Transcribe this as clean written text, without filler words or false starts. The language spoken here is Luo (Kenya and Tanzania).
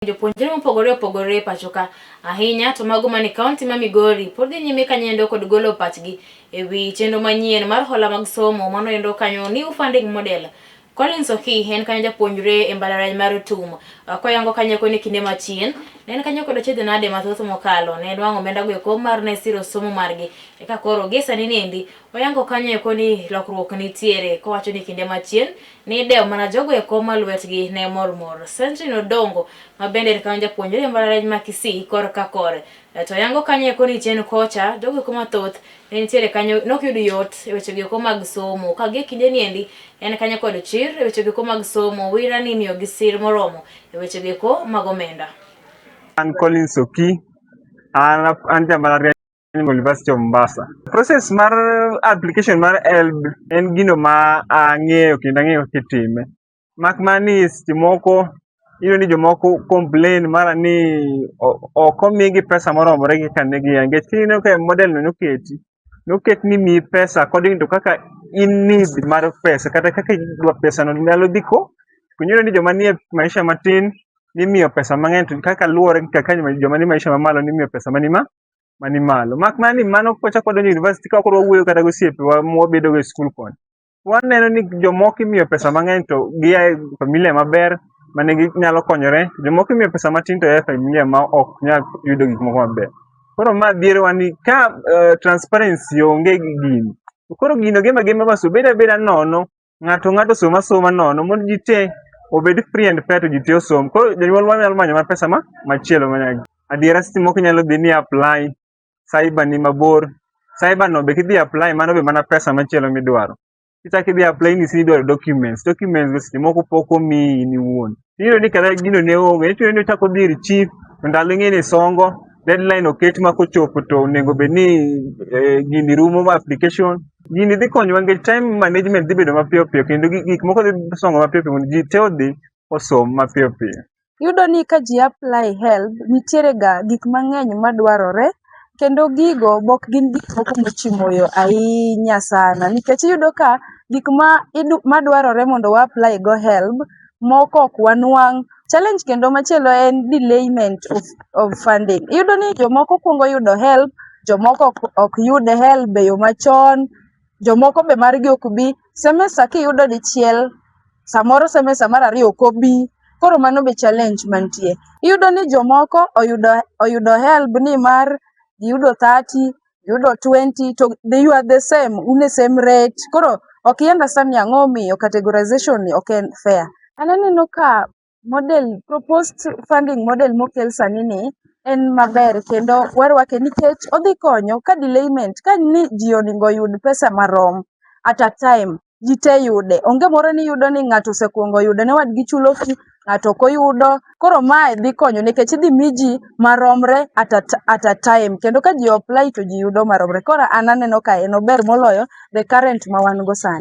Jopuonjre mopogore opogore e pacho ka, ahinya to mago mane kaunti ma Migori, pod dhi nyime kanyendo kod golo pachgi e wi chenro manyien mar hola mag somo manoendo kanyo New Funding Model. Collins Okii en kanyo japuonjre e mbalariany mar TUM. Koyango kanyo eko ni kinde machien, ne en kanyo kod achiedh nade mathoth mokalo, ne nwang'o omenda go eko mar ne siro somo margi. Eka koro gie sani niendi, oyango kanyo eko ni lokruok nitiere, kowacho ni kinde machien ne idewo mana jogo eko ma lwetgi ne mor mor. Sentry Odongo ma bende en kanyo japuonjre e mbalariany ma Kisii korka kore. To yango kanyo eko ni chien kocha, jogo eko mathoth ne nitiere kanyo nok yud yot e weche go eko mag somo. Ka gie kinde niendi en kanyo kod chir e weche go eko mag somo, wira ni imiyo gi sir moromo e weche go eko mag omenda. An Collins Okii, an ja mbalariany University of Mombasa. Process mar application mar HELB en gino ma ang'eyo kendo ang'eyo kaka itime. Mak mana ni seche moko iyudo ni jomoko complain mara ni ok omigi pesa moromore gi kaka ne gia. Nikech kineno ka model no noketi, noket ni imiyi pesa according to kaka in need mar pesa kata kaka idwa pesa no nyalo dhi ko. Iyudo ni joma nie maisha matin nimiyo pesa mang'eny to kaka luwore gi kaka joma nie maisha mamalo nimiyo pesa mani ma mani malo. Mak mana ni mano kwachako wadonjo e university ka koro wawuoyo kata gosiepewa mwabedo go e skul koni. Waneno ni jomoko imiyo pesa mang'eny to gia e familia maber mane ginyalo konyore. Jomoko imiyo pesa matin to a e familia ma ok nyal yudo gik moko maber. Koro ma dhierowa ni ka transparency onge gi gini, to koro gino gema agema bas obed abeda nono, ng'ato ng'ato osom asoma nono mondo ji te obed free and fair to ji te osom. Koro jonyuol nyalo manyo mana pesa ma machielo ma adiera seche moko inyalo dhi ni apply cyber ni mabor. Cyber no be kidhi apply mano be mana pesa machielo midwaro. Kichak idhi apply ni idwaro documents, documents go seche moko pok omiyi in iwuon. Iyudo ni kata gino ne onge, iyudo ni ochako odhi ir chief to ndalo ing'e ni songo, deadline oket ma kochopo to onego bed ni gini rumo ma application. Gini dhi konyowa nikech time management dhi bedo mapiyo piyo kendo gik moko dhi songo mapiyo piyo mondo ji te odhi osom mapiyo piyo. Iyudo ni ka ji apply HELB, nitiere ga gik mang'eny madwarore kendo gigo bok gin gik moko mochimo yo ahinya sana nikech iyudo ka gik ma madwarore mondo wa apply go HELB moko ok wanwang'. Challenge kendo machielo en delayment of funding. Iyudo ni jomoko kuongo yudo HELB, jomoko ok yud HELB e yo machon, jomoko be margi ok bi. Semester kiyudo dichiel, samoro semester mar ariyo ok obi. Koro mano be challenge mantie. Iyudo ni jomoko oyudo HELB ni mar giyudo 30, giyudo 20 to you are the same, un e same rate. Koro ok i understand ni ang'o omiyo categorization ni ok en fair. An aneno ka model, proposed funding model mokel sani ni en maber kendo warwake nikech odhi konyo ka delayment, ka ni ji onego oyud pesa marom at a time, ji te yude. Onge moro ni iyudo ni ng'ato osekuongo oyudo ne wadgi chulo fee, ng'ato ok oyudo. Koro mae dhi konyo nikech idhi mi ji maromre at a time. Kendo ka ji apply to ji yudo maromre. Koro an aneno ka en ober moloyo the current ma wan go sani.